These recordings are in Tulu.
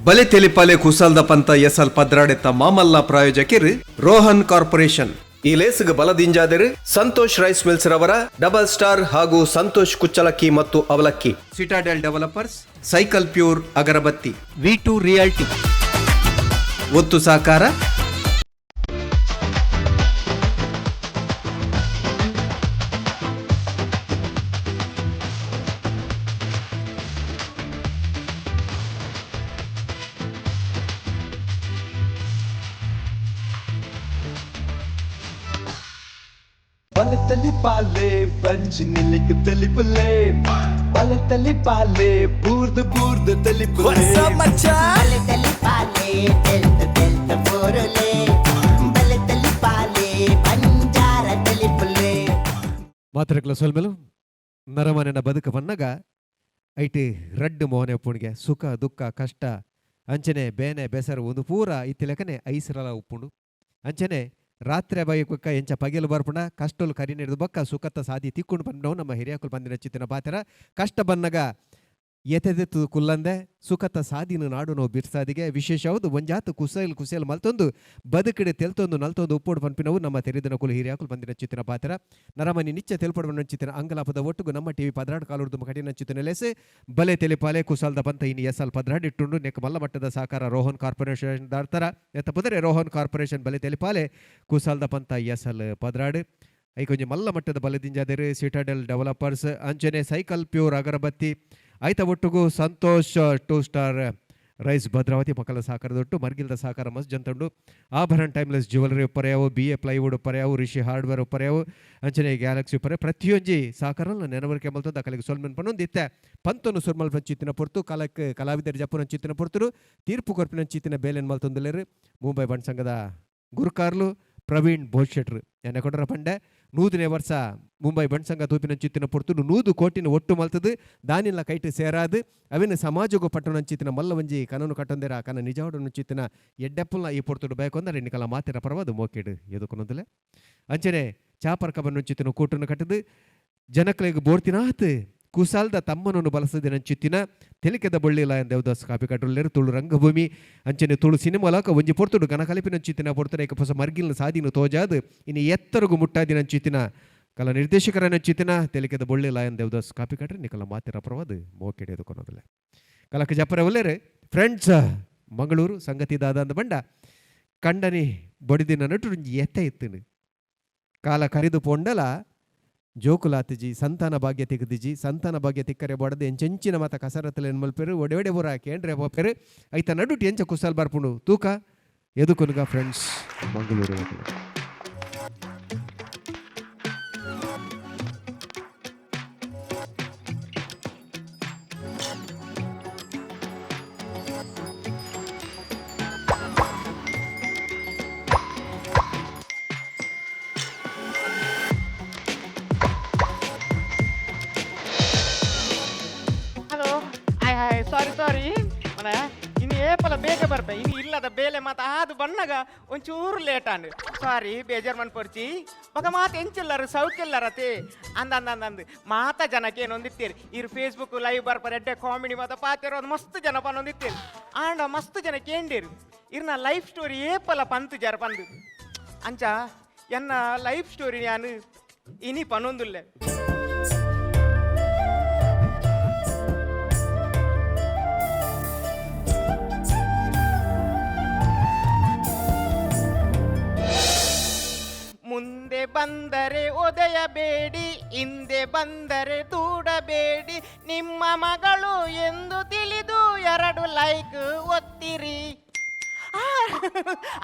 ಬಲೆ ತೆಲಿಪಾಲೆ ಕುಸಲ್ದ ಪಂತ ಎಸಲ್ ಪದ್ರಾಡೆತ್ತ ಮಾಮಲ್ಲ ಪ್ರಾಯೋಜಕಿರು ರೋಹನ್ ಕಾರ್ಪೊರೇಷನ್. ಈ ಲೇಸ್ಗ್ ಬಲದಿಂಜಾದರು ಸಂತೋಷ್ ರೈಸ್ ಮಿಲ್ಸ್ ರವರ ಡಬಲ್ ಸ್ಟಾರ್ ಹಾಗೂ ಸಂತೋಷ್ ಕುಚ್ಚಲಕ್ಕಿ ಮತ್ತು ಅವಲಕ್ಕಿ, ಸಿಟಾಡೆಲ್ ಡೆವಲಪರ್ಸ್, ಸೈಕಲ್ ಪ್ಯೂರ್ ಅಗರಬತ್ತಿ, ವಿ ಟು ರಿಯಾಲ್ಟಿ ಒತ್ತು ಸಾಕಾರ. ಬಲತಲಿ ಪಾಲೆ ಬಂಜಿ ನಿಲಿಕ್ ತೆಲಿಪುಲೆ, ಬಲತಲಿ ಪಾಲೆ ಬೂರ್ದು ಬೂರ್ದು ತೆಲಿಪುಲೆ. ಬಲೆ ತಲಿ ಪಾಲೆ ತೆಲ್ತ ತೆಲ್ತ ಬೋರುಲೆ, ಬಲೆ ತಲಿ ಪಾಲೆ ಬಂಜಾರ ತೆಲಿಪುಲೆ. ಮಾತ್ರಕ್ಲ ಸೊಲ್ಮೆಲು. ನರಮನೆನ ಬದುಕು ಬನ್ನಗ ಐಟಿ ರಡ್ಡು ಮೋನೆ ಉಪ್ಪುಣಿಗೆ ಸುಖ ದುಃಖ ಕಷ್ಟ ಅಂಚನೆ ಬೇನೆ ಬೆಸರು ಒಂದು ಪೂರ ಇತ್ತಿಲೆಕನೆ ಐಸರಲ ಉಪ್ಪುಂಡು. ಅಂಚನೆ ರಾತ್ರಿ ಬೈಕಕ್ಕ ಎಂಚ ಪಗೆಲು ಬರ್ಪುಂಡ, ಕಷ್ಟಲು ಕರಿ ನಡೆದು ಬಕ್ಕ ಸುಖತ್ತ ಸಾದಿ ತಿಕ್ಕೊಂಡು ಬಂದವು ನಮ್ಮ ಹಿರಿಯಾಕುಲು ಬಂದಿನ ಚಿತ್ತಿನ ಪಾತ್ರ. ಕಷ್ಟ ಬನ್ನಗ ಎತೆದೆತ್ತು ಕುಲ್ಲಂದೆ ಸುಖತ್ತ ಸಾದಿನ ನಾಡು ನಾವು ಬಿರ್ಸಾದಿಗೆ ವಿಶೇಷವಾದ ಒಂಜಾತು ಕುಸೈಲ್ ಕುಸೇಲ್ ಮಲ್ತೊಂದು ಬದುಕಿಡೆ ತೆಲ್ತೊಂದು ನಲ್ತೊಂದು ಉಪ್ಪೋಡು ಪನ್ಪಿನವು ನಮ್ಮ ತೆರಿದನ ಕುಲು ಹಿರಿಯಾಕುಲು ಬಂದಿನ ಚಿತ್ತಿನ ಪಾತ್ರ. ನರಮನಿ ನಿಚ್ಚ ತೆಲ್ಪಡುವ ಚಿತ್ತಿನ ಅಂಗಲಾಪದ ಒಟ್ಟುಗು ನಮ್ಮ ಟಿವಿ ಪದ್ರಾಡ್ ಕಾಲುರ್ದು ಕಠಿಣ ಚಿತ್ತಿನ ಲೆಸೆ ಬಲೆ ತೆಲಿಪಾಲೆ ಕುಸಾಲ್ದ ಪಂತ ಇನಿ ಎಸಲ್ ಪದ್ರಾಡ್ ಇಟ್ಟುಂಡು. ನೆಕ್ ಮಲ್ಲ ಮಟ್ಟದ ಸಹಕಾರ ರೋಹನ್ ಕಾರ್ಪೊರೇಷನ್ ದಾರ್ತರ ಎತ್ತ ಪುದರೆ ರೋಹನ್ ಕಾರ್ಪೊರೇಷನ್ ಬಲೆ ತೆಲಿಪಾಲೆ ಕುಸಾಲ್ದ ಪಂತ ಎಸಲ್ ಪದ್ರಾಡ್. ಐಕೊಂಜಿ ಮಲ್ಲ ಮಟ್ಟದ ಬಲದಿಂಜಾದರು ಸಿಟಾಡೆಲ್ ಡೆವಲಪರ್ಸ್, ಅಂಚನೆ ಸೈಕಲ್ ಪ್ಯೂರ್ ಅಗರಬತ್ತಿ, ಐತ ಒಟ್ಟುಗು Santosh two star rice Bhadravati ಮಕ್ಕಳ ಸಹಕಾರದೊಟ್ಟು ಮರ್ಗಿಲ್ದ ಸಹಕಾರ ಮಸ್ತ್ ಜಂತುಂಡು. ಆಭರಣ ಟೈಮ್ಲೆಸ್ ಜ್ಯುವೆಲರಿ ಉಪ್ಪರ್ಯಾವು, ಬಿ ಎ ಪ್ಲೈವುಡ್ ಉಪ್ಪರ್ಯಾವು, ರಿಷಿ ಹಾರ್ಡ್ವೇರ್ ಉಪ್ಪರ್ಯಾವು, ಅಂಚನೆ ಗ್ಯಾಲಕ್ಸಿ ಉಪ್ಪರೆ ಪ್ರತಿಯೊಂಜಿ ಸಹಕಾರ ನೆನವರಿಕೆ ಮಲ್ತೊಂದು ಅಕಲಿಗೆ ಸೊಲ್ಮೆನ್ ಪನ್ನೊಂದು ಇತ್ತೆ ಪಂತೊನು ಸುರ್ಮಲ್ ಚಿತ್ತಿನ ಪೊರ್ತು ಕಲಕ್ ಕಲಾವಿದರ ಜಪ್ಪುನ ಚಿತ್ತಿನ ಪೊರ್ತುರು ತೀರ್ಪು ಕೊರ್ಪಿನ ಚಿತ್ತಿನ ಬೇಲೆನ್ ಮಲ್ತೊಂದುಲ್ಲೆರ್ ಮುಂಬೈ ಬಂಟ್ ಸಂಘದ ಗುರುಕಾರ್ಲು ಪ್ರವೀಣ್ ಭೋಜ್ ಎನ್ನ ಕೊಡರ ಪಂಡೆ. 100ನೇ ವರ್ಷ ಮುಂಬೈ ಬಂಟ್ ಸಂಘ ತೂಪಿನ ಚಿತ್ತಿನ ಪೊರ್ತುಡು 100 ಕೋಟಿನ ಒಟ್ಟು ಮಲ್ತದು ದಾನಿಲ್ಲ ಕೈಟ್ ಸೇರಾದು ಅವಿನ ಸಮಾಜಗೂ ಪಟ್ಟಣ ಚಿತ್ತಿನ ಮಲ್ಲ ಒಂಜಿ ಕನನು ಕಟ್ಟೊಂದಿರ ಕನ ನಿಜವಾಡ ಚಿತ್ತಿನ ಎಡ್ಡೆಪ್ಪಲ್ನ ಈ ಪೊರ್ತುಡು ಬೇಕೊಂದರೆ ನಿಕಲ ಮಾತಿರ ಪರವಾದು ಮೋಕೆಡು ಎದುಕೊನೊಂದುಲೆ. ಅಂಚನೆ ಚಾಪರ್ಕ ಬನ್ನು ಚಿತ್ತಿನ ಕೂಟನ್ನು ಕಟ್ಟದು ಜನಕ್ಲೆಗ್ ಬೋರ್ತಿನಾತ್ ಕುಸಾಲ್ದ ತಮ್ಮನನ್ನು ಬಲಸದಿನ ಚಿತ್ತಿನ ತೆಲಿಕೆದ ಬೊಳ್ಳಿಲ ದೇವದಾಸ್ ಕಾಪಿ ಕಟ್ಟುಲ್ಲೇರು. ತುಳು ರಂಗಭೂಮಿ ಅಂಚನೆ ತುಳು ಸಿನಿಮಾಲಕ ಒಂಜಿ ಪೊರ್ತುಡು ಗಣಕಲಿಪಿನ ಚಿತ್ತಿನ ಪೊರ್ತುನ ಏಕ ಹೊಸ ಮರ್ಗಿಲ್ನ ಸಾದಿನ ತೋಜಾದು ಇನ್ನು ಎತ್ತರಗು ಮುಟ್ಟಾದಿನ ಚಿತ್ತಿನ ಕಲ ನಿರ್ದೇಶಕರನ್ನ ಚಿತ್ತಿನ ತೆಲಿಕೆದ ಬೊಳ್ಳಿ ಲಾಯನ್ ದೇವದಾಸ್ ಕಾಪಿ ಕಟ್ರೆ ನಿಕಲ ಮಾತಿರ ಪರವಾದ ಮೋಕೆಡೆ ಎದುಕೊನೋದಿಲ್ಲ. ಕಲಕ ಜಪ್ಪರ ಒಲ್ಲೇರು ಫ್ರೆಂಡ್ಸ್ ಮಂಗಳೂರು ಸಂಗತಿ ದಾದ ಅಂದ ಬಂಡ ಕಂಡನಿ ಬಡಿದಿನ ನಟು ಎತ್ತ ಇತ್ತನು ಕಾಲ ಕರಿದು ಪೊಂಡಲ ಜೋಕುಲಾತಿಜಿ ಸಂತಾನ ಭಾಗ್ಯ ತಿಕ್ಕದಿಜಿ. ಸಂತಾನ ಭಾಗ್ಯ ತಿಕ್ಕರೆ ಬಡದು ಎಂಚೆಂಚಿನ ಮತ ಕಸರತ್ತಲೆ ಮಲ್ಪೆರು ಒಡೆ ಒಡೆ ಬುರ ಕೇಂದ್ರೆ ಪೋಪೆರು ಐತ ನಡುಟಿ ಎಂಚ ಕುಸಲ್ ಬರ್ಪುಂಡು ತೂಕ ಎದುಕೊನುಗ friends Mangaluru. Hello, hi hi, sorry sorry ಮನ ಇನ್ನು ಏಪಲ ಬೇಗ ಬರ್ಪೆ. ಇನ್ನು ಇಲ್ಲದ ಬೇಲೆ ಮಾತ ಆದು ಬಣ್ಣಗ ಒಂಚೂರು ಲೇಟ್ ಆಂಡ್, ಸಾರಿ, ಬೇಜಾರ್ ಮನ್ಪೊರ್ಚಿ. ಬೊಕ ಮಾತ ಎಂಚಿಲ್ಲರು, ಸೌಕಿಲ್ಲರತೆ? ಅಂದ ಅಂದ ಅಂದ ಅಂದ್ ಮಾತ ಜನಕ್ಕೆ ಏನೊಂದಿತ್ತೀರಿ. ಇರು ಫೇಸ್ಬುಕ್ ಲೈವ್ ಬರ್ಪರೆ, ಎಡ್ಡೆ ಕಾಮಿಡಿ ಮಾತ ಪಾತೆರೋದು ಮಸ್ತ್ ಜನ ಪನ್ನೊಂದಿತ್ತೀರಿ. ಆಂಡ ಮಸ್ತ್ ಜನ ಕೇಂಡೇರು, ಇರ್ನ ಲೈಫ್ ಸ್ಟೋರಿ ಏಪಲ ಪಂತು ಜರ ಪಂದು. ಅಂಚ ಎನ್ನ ಲೈಫ್ ಸ್ಟೋರಿ ಯಾನು ಇನಿ ಪನೊಂದುಲ್ಲೆ. ಮುಂದೆ ಬಂದರೆ ಒದೆಯಬೇಡಿ, ಹಿಂದೆ ಬಂದರೆ ದೂಡಬೇಡಿ, ನಿಮ್ಮ ಮಗಳು ಎಂದು ತಿಳಿದು ಎರಡು ಲೈಕ್ ಒತ್ತಿರಿ.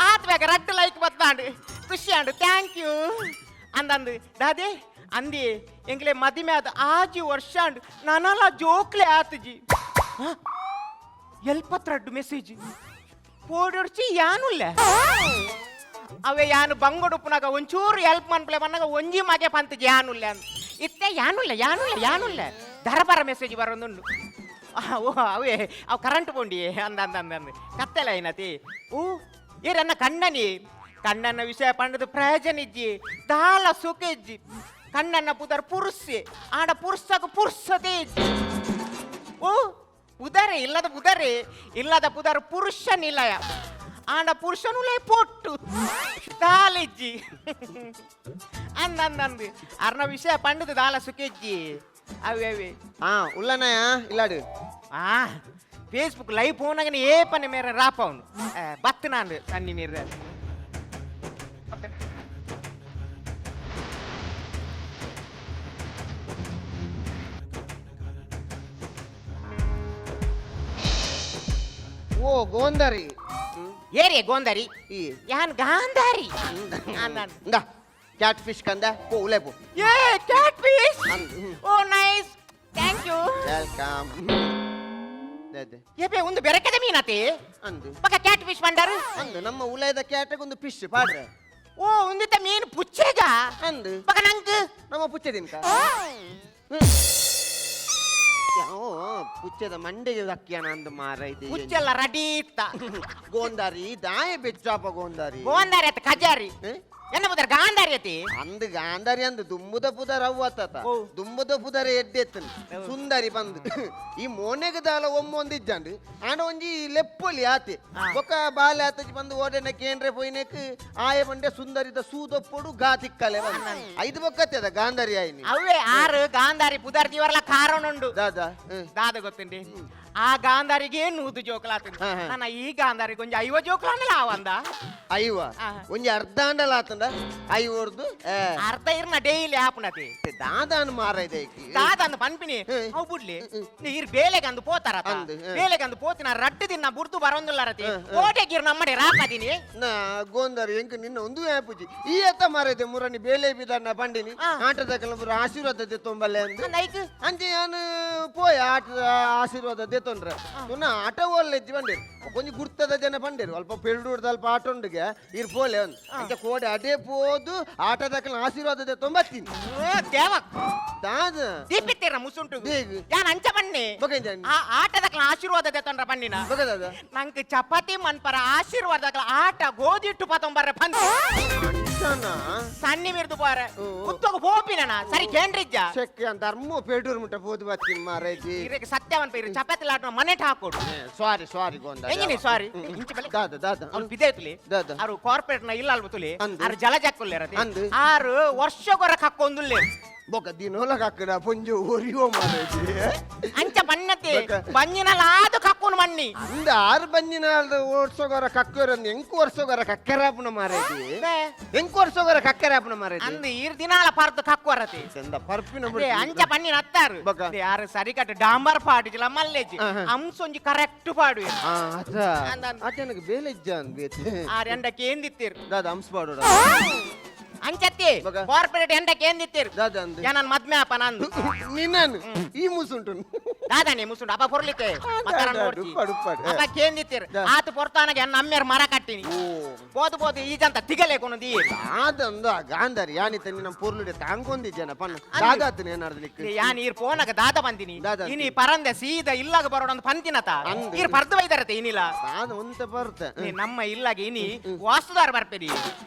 ಆತ್ಬೇಕ ರಟ್ಟು ಲೈಕ್ ಬತ್ತಾಂಡು, ಖುಷಿ and, thank you ಅಂದಂದು. ದಾದೆ ಅಂದಿ, ಎಂಗ್ಲೆ ಮದಿಮೆ ಆದ ಆಜಿ ವರ್ಷ ಅಂಡು, ನನಲ ಜೋಕ್ಲೆ ಆತುಜಿ. ಎಲ್ಪತ್ರಡ್ಡು ಮೆಸೇಜ್ ಪೋಡೊಡ್ಚಿ ಯಾನುಲ್ಲ. ಅವೆ ಯಾನು ಬಂಗೊಡುಪ್ಪುನಾಗ ಒಂಚೂರು ಎಲ್ಪ್ ಮನ್ಪಲೆ ಮನ್ನಾಗ ಒಂಜಿ ಮಗೆ ಪಂತ ಯಾನುಲ್ಲ ಇತ್ತೆ ಯಾನುಲ್ಲ ಯಾನುಲ್ಲ ಯಾನುಲ್ಲ ದರಬರ ಮೆಸೇಜ್ ಬರೋದುಂಡು. ಓ ಅವೇ ಅವು ಕರೆಂಟ್ ಪೋಂಡಿ ಅಂದ ಅಂದ ಅಂದ ಅಂದ ಕತ್ತೆಲ ಏನತಿ. ಓ ಏರನ್ನ ಕಣ್ಣನಿ ಕಣ್ಣನ ವಿಷಯ ಪಂಡದು ಪ್ರಯೋಜನ ಇಜ್ಜಿ, ದಾಲ ಸುಖ ಇಜ್ಜಿ. ಕಣ್ಣನ್ನ ಪುದರ್ ಪುರುಸ್ಸೆ, ಆಂಡ ಪುರ್ಸకు ಪುರ್ಸತೆ ಇಜ್ಜಿ. ಓ ಪುದರೆ ಇಲ್ಲದ ಪುದರೆ ಇಲ್ಲದ ಪುದರ್ ಪುರುಷ ನಿಲಯ ಆಂಡ ಪುರುಷನುಲೇ ಪೊಟ್ಟು ದಾಲಿಜ್ಜಿ ಅಂದ ಅಂದ ಅಂದು ಅರ್ನ ವಿಷಯ ಪಂಡದು ದಾಲ ಸುಖಿಜ್ಜಿ ಅವೆ ಅವೆ. ಆ ಉಲ್ಲನಯ ಇಲ್ಲಾಡು. ಆ ಫೇಸ್ಬುಕ್ ಲೈವ್ ಪೋನಾಗನೆ ಏ ಪನೆ ಮೇರೆ ರಾಪವನು ಬತ್ತು ನಾನು ಸನ್ನಿ ಮೀರ. ಓ ಗೋಂದರಿ. ಏರಿಯ ಗೋಂದರಿ? ಈ. ಯಾನ್ ಗಾಂಧಾರಿ ಅಂದ. ಇಂದ ಕ್ಯಾಟ್ ಫಿಶ್ ಕಂದ, ಪೋ ಉಲೆ ಪೋ. ಏ ಕ್ಯಾಟ್ ಫಿಶ್. ಅಂದ್. ಓ ನೈಸ್, thank you. Welcome. ಏಪೆ ಒಂದು ಬೆರಕದ ಮೀನತೆ? ಅಂದು. ಪಕ್ಕ ಕ್ಯಾಟ್ ಫಿಶ್ ಬಂಡಾರು. ಅಂದು, ನಮ್ಮ ಉಲಯದ ಕ್ಯಾಟಗ್ ಒಂದು ಫಿಶ್ ಪಾಡ್ರೆ. ಓ ಒಂದಿತ್ತ ಮೀನು ಪುಚ್ಚೆಗ? ಅಂದು. ಪಕ್ಕ ನಂಗ್? ನಮ್ಮ ಪುಚ್ಚೆ ತಿನ್ಕ. ಓ ಪುಚ್ಚದ ಮಂಡೆಗೆ ದಕ್ಕಿಯನ ಅಂದು ಮಾರ ಇದು. ಪುಚ್ಚೆಲ್ಲ ರೆಡಿ ಇತ್ತ. ಗೋಂದಾರಿ ದಾಯ ಬೆಚ್ಚಾಪ ಗೋಂದಾರಿ. ಗೋಂದಾರಿ ಅತ್ತ ಕಜಾರಿ. ಏ? ಎನ್ನ ಮುದರ್ ಗಾಂಧಾರಿ ಅತಿ. ಅಂದು ಗಾಂಧಾರಿ ಅಂದು ದುಂಬುದ ಪುದರ್ ಅವ್ವ ತಾತ. ಓ. ದುಂಬುದ ಪುದರ ಎಡ್ಡೆತ್ತನ್ ಸುಂದರಿ ಬಂದು ಈ ಮೋನೆಗೆ ದಾಲ ಒಮ್ಮೊಂದಿಜ್ಜಂಡು ಆಂಡ ಒಂಜಿ ಲೆಪ್ಪೊಲಿ ಆತೆ. ಬೊಕ್ಕ ಬಾಲೆ ಆತಜಿ ಬಂದು ಓಡೆನ ಕೇಂದ್ರ ಪೋಯಿನೆಕ್ ಆಯ ಬಂಡೆ ಸುಂದರಿದ ಸೂದೊಪ್ಪೊಡು ಗಾ ತಿಕ್ಕಲೆ ಬಂದು ಐದು ಬೊಕ್ಕತ್ತೆ ಗಾಂಧಾರಿ ಆಯ್ನಿ. ಅವೇ ಆರು ಗಾಂಧಾರಿ ಪುದರ್ ದಿವರ್ಲ ಕಾರಣುಂಡು. ದಾದಾ ಹ್ಮ್. ದಾದ ಗೊತ್ತುಂಡಿ, ಆ ಗಾಂಧಾರಿಗೆ ನೂದು ಜೋಕಲಾತ. ಹಾ, ಹಾ. ನನ್ನ ಈ ಗಾಂಧಾರಿಗೆ ಒಂಜಿ ಐವ ಜೋಕಲಾಂಡಲ ಆವಂದ. ಐವ? ಆ. ಒಂಜಿ ಅರ್ಧ ಅಂಡಲ ಆತಂಡ ಐವರ್ದು. ಅರ್ಧ ಇರ್ನ ಡೈಲಿ ಆಪುನತಿ. ದಾದಾನು ಮಾರ ಇದೆ. ದಾದ ಅಂದ್ ಪನ್ಪಿನಿ. ಹ್ಮ್. ಅವು ಬುಡ್ಲಿ, ನೀರ್ ಬೇಲೆಗಂದು ಪೋತಾರ. ಅಂದ್, ಹ್ಮ್. ಬೇಲೆಗಂದು ಪೋತಿನ ರಡ್ಡು ದಿನ ಬುಡ್ದು ಬರೋಂದುಲ್ಲಾರತಿ. ಹ್ಮ್, ಹ್ಮ್. ಕೋಟೆಗಿರ್ ನಮ್ಮಡೆ ರಾಪದಿನಿ. ನಾ ಗೋಂದಾರಿ ಎಂಕ್ ನಿನ್ನ ಒಂದು ಆಪುಜಿ ಈ ಎತ್ತ ಮಾರೈತೆ ಮುರನಿ ಬೇಲೆ ಬಿದನ್ನ ಬಂಡಿನಿ. ಆಟದ ಕೆಲವರು ಆಶೀರ್ವಾದ ದೆತ್ತೊಂಬಲ್ಲೆ ಅಂದ್. ನೈಕ್. ಅಂಚೆ ಯಾನು ಪೋಯ ಆಟದ ಆಶೀರ್ವಾದ ದೆತ್ತೊಂಡ್ರೆ ತುನ ಆಟ ಓಲ್ಲೆಜ್ಜಿ ಬಂಡೇರು ಕೊಂಚ ಗುರ್ತದ ಜನ ಬಂಡೇರು ಅಲ್ಪ ಪೆರಡೂರ್ದ ಅಲ್ಪ ಆಟ ಉಂಡುಗೆ ಇರ್ ಪೋಲೆ ಅಂದ್. ಅಂಚೆ ಕೋಡೆ ಅದೇ ಪೋದು ಆಟದ ಆಶೀರ್ವಾದ ದೆತ್ತೊಂಬತ್ತೀನಿ. ದೇವ. ದಾದ? ದೀಪಿತ್ತೀರ ಮುಸುಂಟು. ದೇಗ್. ಯಾನ್ ಅಂಚ ಬನ್ನಿ. ಬೊಕ ಎಂಚ? ಆ ಆಟದ ಆಶೀರ್ವಾದ ದೆತ್ತೊಂಡ್ರ ಬನ್ನಿನ. ಬೊಕ ದಾದ? ನಂಗೆ ಚಪಾತಿ ಮನ್ಪರ ಆಶೀರ್ವಾದ ಆಟ ಗೋಧಿಟ್ಟು ಪತೊಂಬರ್ರೆ ಪಂದು. ಅಂಚನಾ? ಸನ್ನಿ ಮಿರ್ದು ಪೋರೆ. ಓ. ಉತ್ತೋಗ ಪೋಪಿನ ಸರಿ ಕೇಂದ್ರಿಜ್ಜ. ಚೆಕ್ ಅಂತ ಧರ್ಮ ಪೇಡೂರು ಮುಟ್ಟ ಪೋದು ಬತ್ತೀನಿ ಮಾರೈತಿ. ಇರಕ್ಕೆ ಸತ್ಯವನ್ ಪೈರು ಚಪಾತಿ ಲಾಟ್ನ ಮನೆಟ್ ಹಾಕೋಡು. ಸಾರಿ ಸಾರಿ ಗೊಂದ. ಎಂಗಿನಿ ಸಾರಿ ಇಂಚಿ ಬಲೆ. ದಾದ ದಾದ? ಅವ್ರು ಬಿದೇತುಲಿ. ದಾದ? ಅವರು ಕಾರ್ಪೊರೇಟ್ ನ ಇಲ್ಲ ಅಲ್ಬುತುಲಿ. ಅಂದು. ಆರು ಜಲಜಕ್ಕುಲ್ಲೇರತಿ. ಅಂದು. ಆರು ವರ್ಷಗೊರ ಕಕ್ಕೊಂದುಲ್ಲೆ. ಬೊಕ ದಿನೋಲ ಕಕ್ಕಡ ಪೊಂಜು ಒರಿಯೋ ಮಾರೈತಿ. ಅಂಚ ಬಣ್ಣತೆ. ಬೊಕ? ಬಂಜಿನಲಾದು ಕಕ್ಕುನು ಮಣ್ಣಿ. ಅಂದ ಆರು ಬಂಜಿನ ವರ್ಷಗೊರ ಕಕ್ಕರ ಎಂಕು ವರ್ಷಗೊರ ಕಕ್ಕರಾಪುನ ಮಾರೈತಿ. ಎಂಕು ವರ್ಷಗೊರ ಕಕ್ಕರಾಪುನ ಮಾರೈತಿ. ಅಂದು ಈರ್ ದಿನಾಲ ಪರ್ದು ಕಕ್ಕುವರತಿ. ಚಂದ ಪರ್ಪಿನ. ಅದೇ ಅಂಚ ಪನ್ನಿನ ಅತ್ತಾರು. ಬೊಕ? ಅದೇ ಆರು ಸರಿಕಟ್ಟು ಡಾಂಬರ್ ಪಾಡಿಜಿಲ್ಲ ಮಲ್ಲೇಜಿ. ಹಾ, ಹಾ. ಅಂಸೊಂಜಿ ಕರೆಕ್ಟ್ ಪಾಡು. ಆ ಅದ. ಅಂದ, ಅಂದ. ಆಟ ನನಗೆ ಬೇಲೆ ಇಜ್ಜ ಅಂದ್. ಆರ್ ಎಂಡಕ್ಕೆ ಏಂದಿತ್ತೀರ್? ದಾದ ಅಂಸ್ ಪಾಡೋಡ. ಅಂಚತ್ತಿ. ಬೊಕ? ಕಾರ್ಪೊರೇಟ್ ಎಂಡಕ್ಕೆ ಏಂದಿತ್ತೀರ್? ದಾದ ಅಂದ್? ಯಾ ನನ್ ಮದ್ಮೆ ಅಪ್ಪ ನಂದು. ನಿನ್ನನು ಈ ಮುಸುಂಟು. ದಾದಾನೆ ಮುಸುಂಡು ಅಪ್ಪ ಪೊರ್ಲಿಕ್ಕೆ ಮಕರ ನೋಡ್ತಿ. ಉಪ್ಪಾಡು, ಉಪ್ಪಾಡು. ಅಪ್ಪ ಕೇಂದಿತ್ತೀರ್. ದಾ. ಆತ ಪೊರ್ತಾನಗೆ ಎನ್ನ ಅಮ್ಮೇರ್ ಮರ ಕಟ್ಟಿನಿ. ಓ. ಪೋದು ಪೋದು ಈಜಂತ ತಿಗಲೆ ಕೊನದಿ. ದಾದಂದ ಗಾಂಧಾರಿ ಯಾನಿತ ನಿನ್ನ ಪೊರ್ಲುಡೆ ತಾಂಗೊಂದಿದ್ದೇನ ಪನ್ನ. ಅಂದು. ದಾದಾತನ ಏನಾರ್ದಲಿಕ್ಕೆ? ಯಾನ್ ಈರ್ ಪೋನಗ ದಾದ ಬಂದಿನಿ. ದಾದ ಇನಿ ಪರಂದೆ ಸೀದ ಇಲ್ಲಾಗ ಬರೋಣ ಪಂತಿನತ. ಅಂದು. ಈರ್ ಪರ್ದು ಬೈದಾರತೆ ಇನಿಲ. ದಾದ ಒಂತ ಬರ್ತ. ನೀ ನಮ್ಮ ಇಲ್ಲಾಗ ಇನಿ ವಾಸ್ತುದಾರ ಬರ್ಪೇರಿ.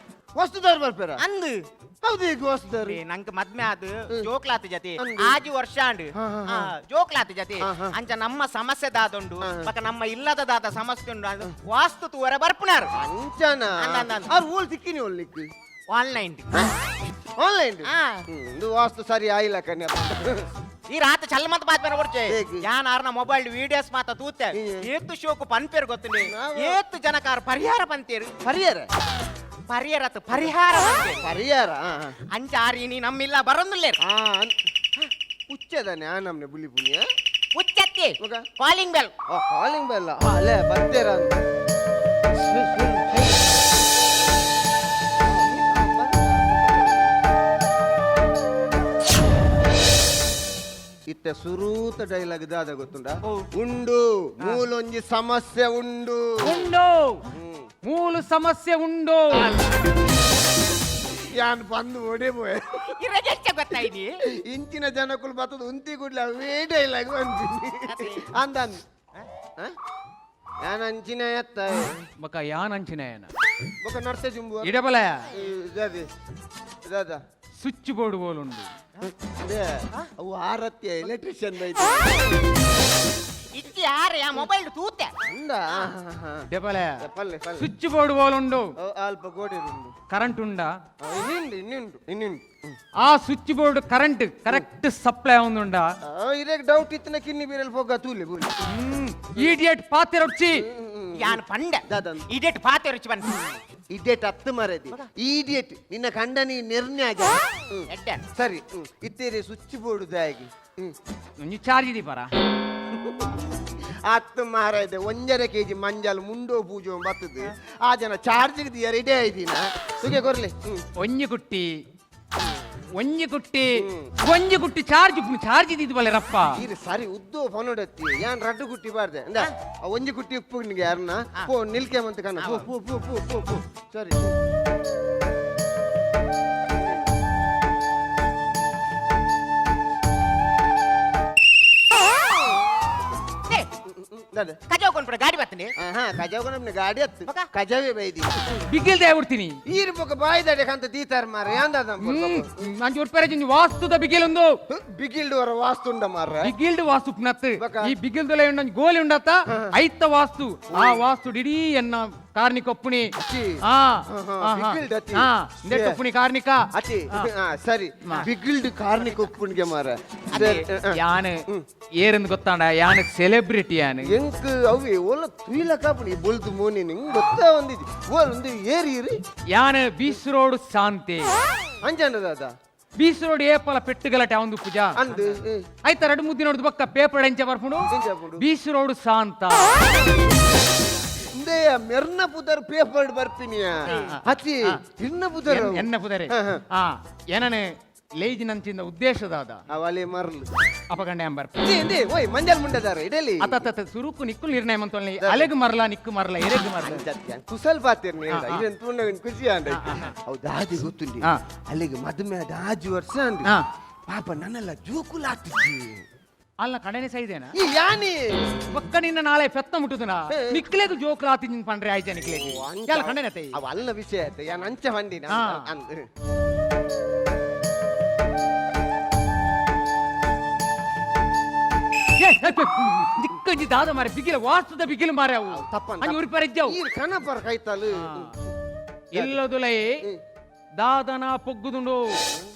ವಸ್ತುದಾರ ಬರ್ಪೇರ? ಅಂದು. ಹೌದು, ಈಗ ವಸ್ತುದಾರ. ಏ, ನಂಗೆ ಮದ್ಮೆ ಆದು ಜೋಕ್ಲಾತ ಜತಿ. ಅಂದು. ಆಜಿ ವರ್ಷ ಅಂಡು. ಹಾ, ಹಾ, ಹಾ. ಆ, ಜೋಕ್ಲಾತ ಜತಿ. ಹಾ, ಹಾ. ಅಂಚ ನಮ್ಮ ಸಮಸ್ಯೆ ದಾದುಂಡು. ಹಾ, ಹಾ. ಬಕ ನಮ್ಮ ಇಲ್ಲದ ದಾದ ಸಮಸ್ಯೆ ಉಂಡು, ಅದು ವಾಸ್ತು ತೂವರೆ ಬರ್ಪುನಾರು. ಅಂಚನ? ಅಂದ, ಅಂದ, ಅಂದ. ಅವ್ರು ಓಲ್ ತಿಕ್ಕಿನಿ ಒಲ್ಲಿಕ್? ಆನ್ಲೈನ್. ಆನ್ಲೈನ್. ಆ. ಇದು ವಾಸ್ತು ಸರಿ ಆಯಿಲ್ಲ ಕನ್ಯಾ. ಈ ರಾತ ಚಲ್ಮಂತ ಬಾತ್ ಬೇರೆ ಕೊಡ್ಚೆ. ಹೇಗೆ? ಯಾನ್ ಆರ್ನ ಮೊಬೈಲ್ ವಿಡಿಯೋಸ್ ಮಾತ ತೂತೆ. ಹ್ಮ್. ಏತ್ತು ಶೋಕು ಪನ್ಪೇರು ಗೊತ್ತುಂಡಿ. ನಾವು- ಏತ್ತು ಜನಕಾರ ಪರಿಹಾರ ಪಂತೇರು. ಪರಿಹಾರ? ಪರಿಹಾರ ಅತ್ತು, ಪರಿಹಾರ ಪಂತೇರು. ಪರಿಹಾರ ಆ, ಆ. ಅಂಚ ಆರಿ ನೀ ನಮ್ಮಿಲ್ಲ ಬರೊಂದುಲ್ಲೇರು. ಆ ಉಚ್ಚದಾನೆ ಆ ನಮ್ನೆ ಬುಲಿ ಪುನಿಯ. ಉಚ್ಚತ್ತಿ. ಮಗ? Calling bell. ಆ ಕಾಲಿಂಗ್ ಬೆಲ್ಲ ಅಲ್ಲೇ ಬರ್ತೀರ ಅಂತ. ಇತ್ತೆ ಸುರೂತ ಡೈಲಾಗ್ ದಾದ ಗೊತ್ತುಂಡ? ಓ. ಉಂಡು ಮೂಲೊಂಜಿ ಸಮಸ್ಯೆ ಉಂಡು. ಉಂಡು, ಮೂಲು ಸಮಸ್ಯೆ ಉಂಡು. ಯಾನ್ ಬಂದು ಓಡೇ ಪೋಯೆ. ಇರಗೆಚ್ಚ ಗೊತ್ತಾಯ್ನಿ. ಇಂಚಿನ ಜನಕುಲು ಬತ್ತದ ಉಂತಿ ಕೂಡ್ಲೆ ಅವೇ ಡೈಲಾಗ್ ಬಂತೀನಿ ಅಂದ ಯಾನ್ ಅಂಚಿನ ಎತ್ತ. ಬಕ ಯಾನ್ ಅಂಚಿನ? ಬೊಕ ನರ್ಸೆ ಜುಂಬು. ಇಡಬಲಯ. ದಾದೆ ದಾದ? ಸ್ವಿಚ್ ಬೋರ್ಡ್ ಬೋಲುಂಡು. ಅದೇ ಅವು ಆರತ್ಯ ಎಲೆಕ್ಟ್ರಿಷಿಯನ್ ಬೈತ. ಇಚ್ಚಿ ಯಾರ ಯಾ ಮೊಬೈಲ್ ತೂತೆ. ಉಂದಾ? ದೆಪಲೆ. ಪಲ್ಲೆ ಪಲ್ಲೆ. ಸ್ವಿಚ್ ಬೋರ್ಡ್ ಓಲುಂಡು? ಅಲ್ಪ ಗೋಡೆ ಉಂಡು. ಕರೆಂಟ್ ಉಂಡಾ? ಇನ್ನಿಂಡು ಇನ್ನಿಂಡು ಇನ್ನಿಂಡು. ಆ switch board current correct supply ఉంದುಂಡ? ಇರೇಗ್ ಡೌಟ್ ಇತ್ತಿನ ಕಿನ್ನಿ ಬೀರಲ್ ಪೋಗ ತೂಲೆ ಬೂಲೆ. ಈಡಿಯಟ್ ಪಾತೆರೊಚ್ಚಿ. ಯಾನ್ ಪಂಡ. ದಾದನ್. ಇಡೇಟ್ ಪಾತೆ ರುಚಿ ಬನ್. ಇಡೇಟ್ ಹತ್ತು ಮರದಿ ಈಡಿಯಟ್ ನಿನ್ನ ಕಂಡನಿ ನಿರ್ಣಯ. ಎಡ್ಡೆ. ಸರಿ, ಇತ್ತೇರಿ ಸ್ವಿಚ್ ಬೋರ್ಡ್ ದಾಗಿ. ಒಂಜಿ ಚಾರ್ಜ್ ದೀಪರ. ಹತ್ತು ಮಾರ ಇದೆ 1.5 ಕೆಜಿ ಮಂಜಲ್ ಮುಂಡೋ ಪೂಜೆ ಬರ್ತದೆ. ಆ ಜನ ಚಾರ್ಜ್ ದಿಯರ್ ಇಡೇ ಐದಿನ ಸುಗೆ ಕೊರ್ಲಿ. ಒಂಜಿ ಕುಟ್ಟಿ ಒಂಜಿ ಕುಟ್ಟಿ ಒಂಜಿ ಕುಟ್ಟಿ ಚಾರ್ಜ್ ಚಾರ್ಜ್ ಇದ್ದಿದ್ದು ಬಲ್ಲೆ ರಪ್ಪ. ಇರು ಸರಿ ಉದ್ದೋ ಫೋನೊಡತ್ತಿ ಯಾನ್ ರಡ್ಡು ಕುಟ್ಟಿ ಬಾರ್ದೆ ಅಂದ ಆ ಒಂಜಿ ಕುಟ್ಟಿ ಉಪ್ಪು ನಿಗೆ ಯಾರನ್ನ ಪೋ ನಿಲ್ಕೆ ಮಂತ ಕಣ್ಣ ಪೋ ಪೋ ಪೋ ಪೋ ಪೋ ಪೋ ಸರಿ. ದಾದ. ಕಜಾವ್ ಕೊಂಡ್ಬಿಡ ಗಾಡಿ ಬರ್ತನೆ. ಹಾ ಕಜಾವ್ ನಮ್ನ ಗಾಡಿ ಹತ್ತು ಬೊಕ? ಕಜಾವೇ ಬೈದಿ. ಬಿಗಿಲ್ದೆ ಬಿಡ್ತೀನಿ. ಈರು ಬೊಕ ಬಾಯಿದಾಡೆ ಕಂತ ದೀತಾರ ಮಾರ ಯಾಂದಾದ. ಅಂಚ ಉರ್ಪೆರೆ ವಾಸ್ತುದ ಬಿಗಿಲೊಂದು. ಬಿಗಿಲ್ಡು ವರ ವಾಸ್ತುಂಡ ಮಾರ. ಬಿಗಿಲ್ಡ್ ವಾಸ್ತು ಪುನತ್. ಬೊಕ? ಈ ಬಿಗಿಲ್ದೊಲೆ ಉಂಡು ಗೋಲಿ ಉಂಡತ್ತ ಐತ ವಾಸ್ತು. ಆ ವಾಸ್ತು ಡಿಡೀ ಎನ್ನ ಕಾರ್ನಿಕ ಒಪ್ಪುಣಿ. ಅಚ್ಚಿ. ಆ, ಹಾ, ಆಹಾ. ಬಿಗಿಲ್ಡ್ ಅತಿ. ಆ, ಇಂದೆಟ್ ಒಪ್ಪುಣಿ ಕಾರ್ನಿಕ. ಅತಿ. ಸರಿ ಬಿಗಿಲ್ಡು ಕಾರ್ನಿಕ ಒಪ್ಪುಣಿಗೆ ಮಾರ. ಅದೇ. ಯಾನ್ ಏರಂದು ಗೊತ್ತಾಂಡ ಯಾನ್ ಸೆಲೆಬ್ರಿಟಿ ಯಾನ್. ಎಂಕ್ ಅವಿ ಓಲ ತುಯಿಲ ಕಾಪುಣಿ ಬೊಲ್ದು ಮೋನಿ ನಿಂಗ್ ಗೊತ್ತಾ ಒಂದಿಜಿ ಓಲ್ ಒಂದು ಏರಿ ಇರಿ. ಯಾನ್ ಬೀಸ್ ರೋಡ್ ಶಾಂತಿ. ಅಂಜಾನ ದಾದ. ಬೀಸ್ ರೋಡ್ ಏಪಲ ಪೆಟ್ಟು ಗಲಾಟೆ ಅವಂದು ಪೂಜಾ. ಅಂದು. ಆಯ್ತ ರಡು ಮುದ್ದಿ ನೋಡುದು ಬಕ್ಕ ಪೇಪರ್ ಎಂಚ ಬರ್ಪುಂಡು. ಎಂಚ ಬರ್ಪುಂಡು? ಬೀಸ್ ರೋಡ್ ಶಾಂತ. ಇಂದೆಯ ಮೆರ್ನ ಪುದರ್ ಪೇಪರ್ ಬರ್ಪಿನಿಯ ಅತಿ ಇನ್ನ ಪುದರ್. ಎನ್ನ ಪುದರೆ. ಆ ಏನನೆ ಲೇಜಿನಂಚಿಂದ ಉದ್ದೇಶದಾದ. ಅವಲೆ ಮರ್ಲು. ಅಪಗಂಡ ಎಂಬರ್. ಇಂದೆ ಇಂದೆ ಓಯ್ ಮಂಜಲ್ ಮುಂಡದಾರ ಇಡಲಿ. ಅತ ಸುರುಕು ನಿಕ್ಕು ನಿರ್ಣಯ ಮಂತೊಲ್ನಿ ಅಲೆಗ್ ಮರ್ಲ ನಿಕ್ಕು ಮರ್ಲ ಎರೆಗ್ ಮರ್ಲ. ಕುಸಲ್ ಪಾತಿರ್ ನೀಡ ಇದನ್ ತೂಂಡ ಖುಷಿ ಆಂಡ ಅವು ದಾದಿ ಗೊತ್ತುಂಡಿ. ಅಲ್ಲಿಗೆ ಮದುವೆ ಆದ 5 ವರ್ಷ ಅಂድ. ಪಾಪ ನನ್ನೆಲ್ಲ ಜೋಕುಲಾತಿಜ್ಜಿ. ಅಲ್ಲ ಕಡನೆ ಸೈದೇನಾ? ಈ ಯಾನಿ. ಬಕ್ಕ ನಿನ್ನ ನಾಳೆ ಪೆತ್ತ ಮುಟ್ಟುದನ ನಿಕ್ಲೆಗ್ ಜೋಕುಲಾತಿ ಪಂಡ್ರೆ ಆಯ್ತ ನಿಕ್ಲೆಗ್ ಯಾಲ ಖಂಡನೆ ತೈ. ಅವ ಅಲ್ಲ ವಿಷಯ ಆಯ್ತು ಯಾನ್ ಅಂಚ ಬಂದಿನ. ಅಂದ್ ದಿಕ್ಕಂಜಿ ದಾದ ಮಾರೆ ಬಿಗಿಲ ವಾಸ್ತುದ ಬಿಗಿಲ ಮಾರೆ ಅವು. ತಪ್ಪನ್. ಅಂಜಿ ಉರಿಪರ ಇಜ್ಜವು. ಈ ಕನಪರ ಕೈತಾಲು. ಎಲ್ಲದುಲೈ ದಾದನ ಪೊಗ್ಗುದುಂಡು.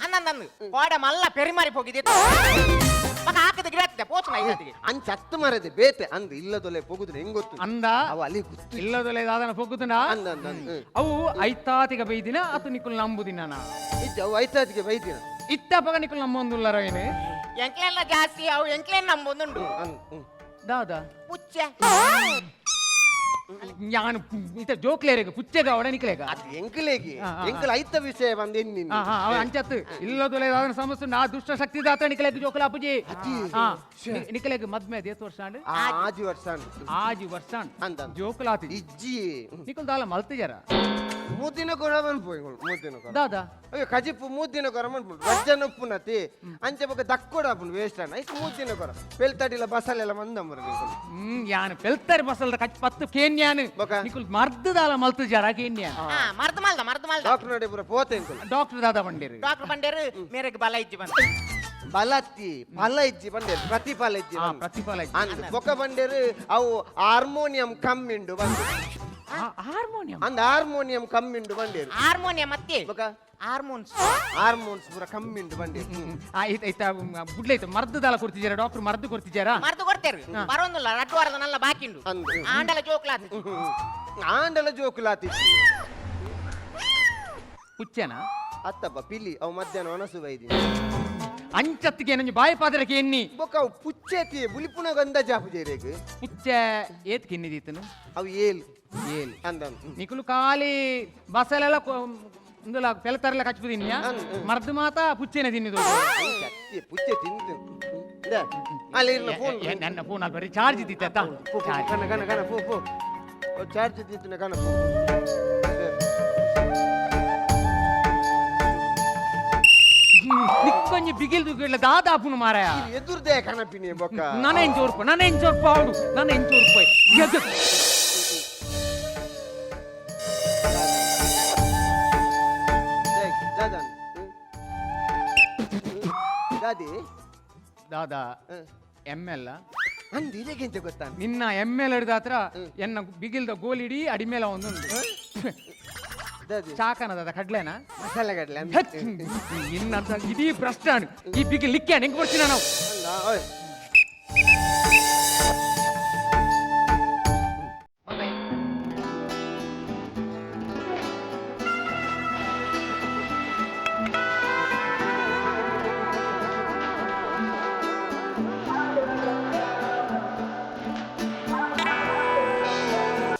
ಅನ್ನಂದನ್ನು ಕೋಡ ಮಲ್ಲ ಪೆರಿಮಾರಿ ಹೋಗಿದೆ ಮಗ ಹಾಕದ ಗಿಡ ಪೋಚನ ಐದತ್ತಿಗೆ. ಅಂಚ ಹತ್ತು ಮರದೆ ಬೇತೆ ಅಂದ್ ಇಲ್ಲದೊಲೆ ಪೊಗುದ್ರೆ ಹೆಂಗ್ ಗೊತ್ತು. ಅಂದ. ಅವ ಅಲ್ಲಿ ಗೊತ್ತು. ಇಲ್ಲದೊಲೆ ದಾದನ ಪೊಗ್ಗುದುಂಡ. ಅಂದ ಅಂದ ಅಂದ್. ಅವು ಐತಾತಿಗ ಬೈದಿನ ಅತು ನಿಕ್ಕುಲ್ ನಂಬುದಿನ. ಇಜ್ಜ ಅವು ಐತಾತಿಗೆ ಬೈದಿನ. ಇತ್ತ ಪಗ ನಿಕ್ಕುಲ್ ನಂಬೊಂದುಲ್ಲರ ಏನು. ಎಂಕ್ಲೆಲ್ಲ ಜಾಸ್ತಿ ಅವು ಎಂಕ್ಲೇನ್ ನಂಬೊಂದುಂಡು. ಅಂದ್. ದಾದ. ಪುಚ್ಚೆ. ಯಾನು ಇತ್ತ ಜೋಕ್ಲೇರೆಗ್ ಪುಚ್ಚೆಗ ಅವಡ ನಿಕ್ಲೇಗ. ಅದು ಎಂಕಲೇಗಿ. ಆ, ಆ, ಆ. ಎಂಕಲ ಐತ ವಿಷಯ ಬಂದ ಎನ್ನಿ. ಅಂಚತ್ತು ಇಲ್ಲದೊಲೆ ದಾದನ ಸಮಸ್ಯೆ ನಾ ದುಷ್ಟ ಶಕ್ತಿ ದಾತ ನಿಕ್ಲೇಗ್ ಜೋಕುಲ ಅಪ್ಪುಜಿ. ನಿಕ್ಲೇಗ್ ಮದ್ಮೆ ದೇತ್ ವರ್ಷ ಅಂಡ್. 5 ವರ್ಷ ಅಂಡ್. 5 ವರ್ಷ ಅಂಡ್. ಅಂದ ಅಂದ. ಜೋಕುಲಾತಿ. ಇಜ್ಜಿ. ನಿಕುಲ್ ದಾಲ ಮಲ್ತಿಜಾರ. ಮೂತಿನ ಕೊರ ಪೋಯಿ ಮೂತಿನ ಕೊರ. ದಾದಾ. ಅಯ್ಯೋ ಕಜಿಪ್ಪು ಮೂತಿನ ಕೊರ ಮನ್ಪುಂಡು ವಜ್ಜನ ಉಪ್ಪುನತಿ ಅಂಚೆ ಬೊಕ ದಕ್ಕೋಡ ಆಪುಂಡು ವೇಸ್ಟ್ ಅಣ್ಣ ಐಕ್ ಮೂತಿನ ಕೊರ ಪೆಲ್ತಡಿಲ ಬಸಲೆಲ್ಲ ಮಂದ ಮರ. ಯಾನ್ ಪೆಲ್ತರಿ ಬಸಲ್ದ ಕಚ್ ಪತ್ತು ಕೇನ್ಯಾನ್. ಬೊಕ? ನಿಕುಲ್ ಮರ್ದು ದಾಲ ಮಲ್ತಿಜಾರ ಕೇನ್ಯಾನ್. ಮರ್ದು ಮಲ್ದ ಮರ್ದು ಮಲ್ದ. ಡಾಕ್ಟರ್ ನೋಡಿ ಪೂರ ಪೋತೆ ಎಂಕುಲು. ಡಾಕ್ಟರ್ ದಾದಾ ಬಂಡೇರು. ಡಾಕ್ಟರ್ ಬಂಡೇರು ಮೇರೆಗೆ ಬಲ ಇಜ್ಜಿ ಬಂದ. ಬಲತ್ತಿ ಫಲ ಇಜ್ಜಿ ಬಂಡೇರು ಪ್ರತಿಫಲ ಇಜ್ಜಿ. ಪ್ರತಿಫಲ ಇಜ್ಜಿ. ಅಂದ್ ಬೊಕ ಬಂಡೇರು ಅವು ಹಾರ್ಮೋನಿಯಂ ಕಮ್ಮಿಂಡು ಬಂದು. ಹಾರ್ಮೋನಿಯಂ. ಅಂದ್ ಹಾರ್ಮೋನಿಯಂ ಕಮ್ಮಿಂಡು ಬಂಡೇರು. ಹಾರ್ಮೋನಿಯಂ ಮತ್ತೆ. ಬೊಕ? ಹಾರ್ಮೋನ್ಸ್. ಹಾರ್ಮೋನ್ಸ್ ಪೂರ ಕಮ್ಮಿಂಡು ಬಂಡೇರು. ಐತ ಐತ ಬುಡ್ಲೈತ ಮರ್ದು ದಾಲ ಕೊಡ್ತಿಜಾರ ಡಾಕ್ಟರ್ ಮರ್ದು ಕೊಡ್ತಿಜಾರ. ಮರ್ದು ಕೊಡ್ತೇರು ಬರೋಂದಿಲ್ಲ ರಡ್ಡು ವಾರದ ನಲ್ಲ ಬಾಕಿಂಡು. ಅಂದ್. ಆಂಡಲ ಜೋಕ್ಲಾತಿ. ಆಂಡಲ ಜೋಕುಲಾತಿ. ಪುಚ್ಚೆನಾ? ಅತ್ತಪ್ಪ ಪಿಲಿ ಅವು ಮಧ್ಯಾಹ್ನ ಒಣಸು ಬೈದಿ. ಅಂಚತ್ತಿಗೆ ನಂಜಿ ಬಾಯಿ ಪಾದರಕ್ಕೆ ಎನ್ನಿ. ಬೊಕ ಅವು ಪುಚ್ಚೆತಿ ಬುಲಿಪುನ ಗಂಧ ಜಾಪು ಜೇರೇಗ್. ಪುಚ್ಚೆ ಏತ್ ಕಿನ್ನಿದೀತನು? ಅವು ಏಲ್. ಏಲ್. ಅಂದ. ನಿಕುಲು ಖಾಲಿ ಬಸಲೆಲ್ಲ ಇಂದುಲ ಪೆಲತರೆಲ್ಲ ಕಚ್ಪು ತಿನ್ಯ. ಮರ್ದು ಮಾತ ಪುಚ್ಚೆನೆ ತಿನ್ನಿದು. ಪುಚ್ಚೆ ತಿಂದು ಅಲ್ಲಿ ಇರ್ನ ಫೋನ್. ನನ್ನ ಫೋನ್ ಅಲ್ಲಿ ಬರೀ ಚಾರ್ಜ್ ಇದ್ದಿತ್ತ. ಕಣ ಕಣ ಕಣ ಪೋ ಪೋ ಚಾರ್ಜ್ ಇದ್ದಿತ್ತು ಕಣ ಪೋ. ನಿಕ್ಕೊಂಜಿ ಬಿಗಿಲ್ದು ಗಿಡ್ಲ ದಾದಾಪುನು ಮಾರಾಯ. ಎದುರ್ದೆ ಕಣಪಿನಿ ಬೊಕ್ಕ. ನನ ಎಂಚೋರ್ಪ ನನ ಎಂಚೋರ್ಪ ಅವಡು ನನ ಎಂಚೋರ್ಪ. ದಾದಿ. ದಾದಾ ಎಮ್ ಎಲ್. ಅಂದ್ ಇರೆಗೆಂಚ ಗೊತ್ತಾನ ನಿನ್ನ ಎಮ್ಮೆಲ್ ಹಿಡ್ದಾತ್ರ ಎನ್ನ ಬಿಗಿಲ್ದ ಗೋಲಿಡಿ ಅಡಿಮೇಲ ಒಂದುಂಡು ಚಾಕನದ ಕಡ್ಲೆನಾ ಮಸಾಲೆ ಕಡ್ಲೆ ಹತ್. ನಿನ್ನಂತ ಇಡೀ ಭ್ರಷ್ಟ ಈ ಬಿಗಿ ಲಿಕ್ಕೆ ಹೆಂಗ್ ಬರ್ತೀನಿ ನಾವು ಅಲ್ಲ ಓಯ್.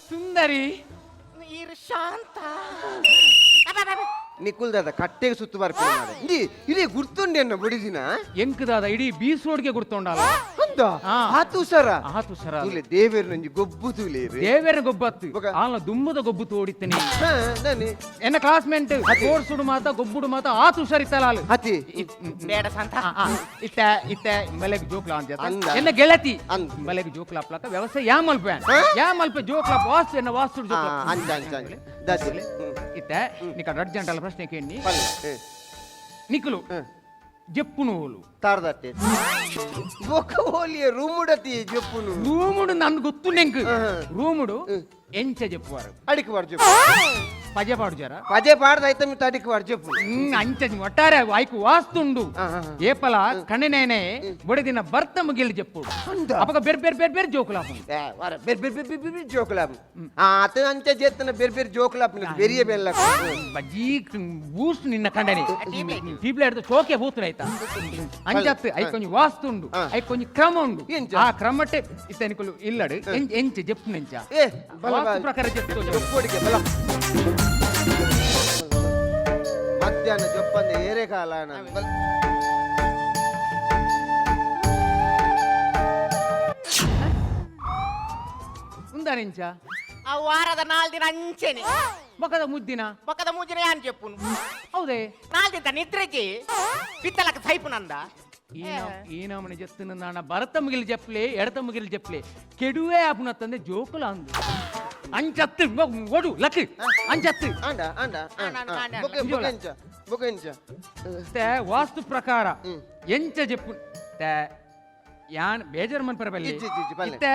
ಸುಂದರಿ ಈರ್ ಶಾಂತ ನಿಕುಲ್ದಾದ ಕಟ್ಟೆಗೆ ಸುತ್ತು ಬರ್ಕೊಂಡು ಇಂದಿ ಇದೇ ಗುರ್ತುಂಡೆ ಅನ್ನ ಬುಡಿದಿನ ಎಂಕದಾದ ಇಡೀ ಬೀಸ್ ರೋಡ್ಗೆ ಗುರ್ತೊಂಡಲ್ಲ ಅಂದ ಹಾ. ಆತು ಸರ ಆತು ಸರ ತೂಲೆ ದೇವೇರ್ ನಂಜಿ ಗೊಬ್ಬು ತೂಲೆ ದೇವೇರ ಗೊಬ್ಬತ್ತು ಬೊಕ? ಆಲ್ನ ದುಮ್ಮದ ಗೊಬ್ಬು ತೋಡಿತ್ತನಿ ಹಾ ನಾನೆ ಎನ್ನ ಕ್ಲಾಸ್ಮೇಟ್ ಕೋರ್ಸುಡು ಮಾತ ಗೊಬ್ಬುಡು ಮಾತ ಆತು ಸರಿತಲಾಲು ಅತಿ ಬೇಡ ಸಂತ ಇತ್ತ ಇತ್ತ ಮಲೆಗ್ ಜೋಕ್ಲ ಅಂತ ಅಂದ. ಎನ್ನ ಗೆಳತಿ ಅಂದ. ಮಲೆಗ್ ಜೋಕ್ಲ ಅಪ್ಲಕ ವ್ಯವಸ್ಥೆ ಯಾ ಮಲ್ಪೆ ಹಾ? ಯಾ ಮಲ್ಪೆ ಜೋಕ್ಲ ವಾಸ್ತು ಎನ್ನ ವಾಸ್ತು ಆ, ಜೋಕ್ಲ ಅಂಚ ಅಂಚ ಅಂಚ ದಾಸಿ ಹ್ಮ್. ಇತ್ತ ನಿಕ ರಡ್ ಜಂಟಲ ಪ್ರಶ್ನೆ ಕೇಳಿ ಪಲ್ಲೆ, ಹ್ಮ್. ನಿಕುಲು ಹ್ಮ್. ಜೆಪ್ಪುನೋಲು ತಾರ್ದಟ್ಟೆ ಬೊಕ ಹೋಲಿಯ ರೂಮುಡತಿ ಜೊಪ್ಪುನು ರೂಮುಡು ನನ್ ಗೊತ್ತು ನೆಂಕ್ ಹಾ. ರೂಮುಡು ಎಂಚ ಜೆಪ್ಪುವಾರು ಅಡಿಕೆ ಬಾರ್ ಜೊಪ್ಪು ಪಜೆ ಪಾಡು ಜರ ಪಜೆ ಪಾಡ್ದ ಐತ ಮಿತ್ತ ಅಡಿಕೆ ಬಾರ್ ಜೊಪ್ಪು ಅಂಚ ಒಟ್ಟಾರೆ ಆಯ್ಕು ವಾಸ್ತುಂಡು ಹಾ, ಹಾ, ಹಾ. ಏಪಲ ಕಣ್ಣನೇನೆ ಬೊಡೆದಿನ ಬರ್ತ ಮುಗಿಲ್ ಜೆಪ್ಪುಡು ಅಂದ. ಅಪಗ ಬೇರೆ ಬೇರೆ ಬೇರೆ ಬೇರೆ ಜೋಕುಲಾಪು ಏ, ವಾರ ಬೇರೆ ಬೇರೆ ಬೇರೆ ಬೇರೆ ಬೇರೆ ಜೋಕುಲಾಪು ಆತ ಅಂಚ ಜೇತನ ಬೇರೆ ಬೇರೆ ಜೋಕುಲಾಪು ಬೆರಿಯ ಬೆಲ್ಲ ಬಜ್ಜಿ ಬೂಸ್ಟ್ ನಿನ್ನ ಕಂಡನೆ ಟ್ಯೂಬ್ಲೈಟ್ ಚೋಕೆ ಬೂತ್ರ ಆಯ್ತಾ ಅಂಚತ್ತು I ಕೊಂಚ ವಾಸ್ತುಂಡು ಹಾ. I ಕೊಂಚ ಕ್ರಮ ಉಂಡು ಎಂಚ? ಆ ಕ್ರಮಟ್ಟೆ ಇತ್ತನಿಕುಲು ಇಲ್ಲಡು ಎಂಚ ಜೆಪ್ಪು ನೆಂಚ ಏ ಬಲ ವಾಸ್ತು ಪ್ರಕಾರ ಜೆಪ್ಪು ಜೊಪ್ಪುಡಿಗೆ ಬಲ ಮಧ್ಯಾಹ್ನ ಜೊಪ್ಪಂದೆ ಏರೆ ಕಾಲ ನಾನು. ಬಲ. ಉಂದಾನೆಂಚ ಆ ವಾರದ ನಾಲ್ ದಿನ ಅಂಚೆನೆ ಬೊಕದ ಮುದ್ದಿನ ಬೊಕದ ಮೂಜಿನ ಯಾನ್ ಚೆಪ್ಪುನು ಹೌದೇ ನಾಲ್ ದಿನ ನಿದ್ರೆಜಿ ಪಿತ್ತಲಕ ಸೈಪುನಂದ ಈ ನಮನೆ ಜತ್ತಿನ ನಾನ ಭರತ ಮುಗಿಲ್ ಜಪ್ಲೆ ಎಡತ ಮುಗಿಲ್ ಜಪ್ಲೆ ಕೆಡುವೆ ಆಪುನ ತಂದೆ ಜೋಕುಲ ಅಂದು ಅಂಚತ್ತು ಒಡು ಲಕ್ ಅಂಚತ್ತು ಆಂಡ ಆಂಡ ಆಂಡ, ಆಂಡ, ಆಂಡ. ಆಂಡ. ಬೊಕ ಬೊಕ ಎಂಚ ಬೊಕ ಎಂಚ ಮತ್ತೆ ವಾಸ್ತು ಪ್ರಕಾರ ಎಂಚ ಜಪ್ಪು ತೆ ಯಾನ್ ಬೇಜಾರ್ ಮನ್ಪರ ಬಲ್ಲಿ ಇಜ್ಜಿ, ಇಜ್ಜಿ, ಇಜ್ಜಿ, ಬಲ್ಲೆ. ಇತ್ತೆ